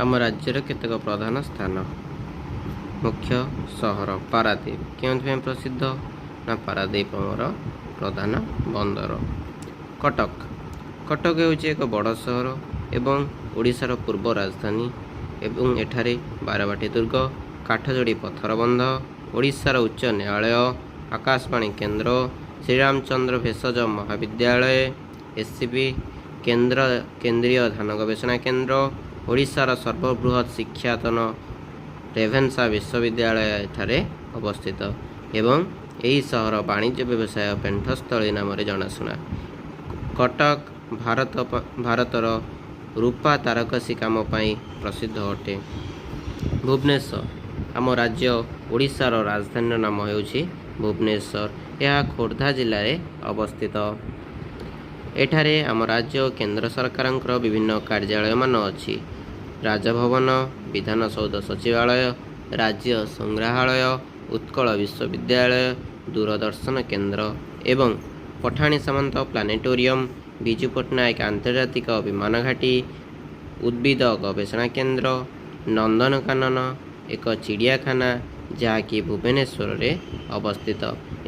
ଆମ ରାଜ୍ୟର କେତେକ ପ୍ରଧାନ ସ୍ଥାନ। ମୁଖ୍ୟ ସହର ପାରାଦ୍ୱୀପ କେଉଁଥିପାଇଁ ପ୍ରସିଦ୍ଧ ନା ପାରାଦ୍ୱୀପ ଆମର ପ୍ରଧାନ ବନ୍ଦର। କଟକ। କଟକ ହେଉଛି ଏକ ବଡ଼ ସହର ଏବଂ ଓଡ଼ିଶାର ପୂର୍ବ ରାଜଧାନୀ ଏବଂ ଏଠାରେ ବାରବାଟୀ ଦୁର୍ଗ, କାଠଯୋଡ଼ି ପଥରବନ୍ଧ, ଓଡ଼ିଶାର ଉଚ୍ଚ ନ୍ୟାୟାଳୟ, ଆକାଶବାଣୀ କେନ୍ଦ୍ର, ଶ୍ରୀରାମଚନ୍ଦ୍ର ଭେଷଜ ମହାବିଦ୍ୟାଳୟ, ଏସ୍ ସି ବି କେନ୍ଦ୍ର, କେନ୍ଦ୍ରୀୟ ଧାନ ଗବେଷଣା କେନ୍ଦ୍ର, ଓଡ଼ିଶାର ସର୍ବବୃହତ୍ ଶିକ୍ଷାୟତନ ରେଭେନ୍ସା ବିଶ୍ୱବିଦ୍ୟାଳୟ ଏଠାରେ ଅବସ୍ଥିତ ଏବଂ ଏହି ସହର ବାଣିଜ୍ୟ ବ୍ୟବସାୟ ପେଣ୍ଠସ୍ଥଳୀ ନାମରେ ଜଣାଶୁଣା। କଟକ ଭାରତର ରୂପା ତାରକସି କାମ ପାଇଁ ପ୍ରସିଦ୍ଧ ଅଟେ। ଭୁବନେଶ୍ୱର। ଆମ ରାଜ୍ୟ ଓଡ଼ିଶାର ରାଜଧାନୀର ନାମ ହେଉଛି ଭୁବନେଶ୍ୱର। ଏହା ଖୋର୍ଦ୍ଧା ଜିଲ୍ଲାରେ ଅବସ୍ଥିତ। ଏଠାରେ ଆମ ରାଜ୍ୟ ଓ କେନ୍ଦ୍ର ସରକାରଙ୍କର ବିଭିନ୍ନ କାର୍ଯ୍ୟାଳୟମାନ ଅଛି। ରାଜଭବନ, ବିଧାନସୌଧ, ସଚିବାଳୟ, ରାଜ୍ୟ ସଂଗ୍ରହାଳୟ, ଉତ୍କଳ ବିଶ୍ୱବିଦ୍ୟାଳୟ, ଦୂରଦର୍ଶନ କେନ୍ଦ୍ର ଏବଂ ପଠାଣି ସାମନ୍ତ ପ୍ଲାନେଟୋରିୟମ୍, ବିଜୁ ପଟ୍ଟନାୟକ ଆନ୍ତର୍ଜାତିକ ବିମାନ ଘାଟି, ଉଦ୍ଭିଦ ଗବେଷଣା କେନ୍ଦ୍ର, ନନ୍ଦନକାନନ ଏକ ଚିଡ଼ିଆଖାନା ଯାହାକି ଭୁବନେଶ୍ୱରରେ ଅବସ୍ଥିତ।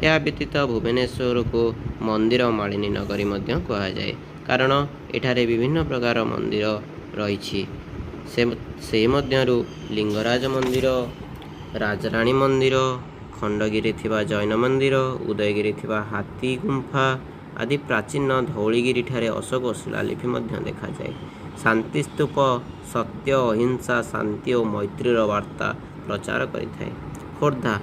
ଏହା ବ୍ୟତୀତ ଭୁବନେଶ୍ୱରକୁ ମନ୍ଦିର ମାଳିନୀ ନଗରୀ ମଧ୍ୟ କୁହାଯାଏ, କାରଣ ଏଠାରେ ବିଭିନ୍ନ ପ୍ରକାର ମନ୍ଦିର ରହିଛି। ସେ ମଧ୍ୟରୁ ଲିଙ୍ଗରାଜ ମନ୍ଦିର, ରାଜାରାଣୀ ମନ୍ଦିର, ଖଣ୍ଡଗିରି ଥିବା ଜୈନ ମନ୍ଦିର, ଉଦୟଗିରି ଥିବା ହାତୀ ଗୁମ୍ଫା ଆଦି। ପ୍ରାଚୀନ ଧଉଳିଗିରି ଠାରେ ଅଶୋକ ଶିଳାଲିପି ମଧ୍ୟ ଦେଖାଯାଏ। ଶାନ୍ତିସ୍ତୂପ ସତ୍ୟ, ଅହିଂସା, ଶାନ୍ତି ଓ ମୈତ୍ରୀର ବାର୍ତ୍ତା ପ୍ରଚାର କରିଥାଏ। ଖୋର୍ଦ୍ଧା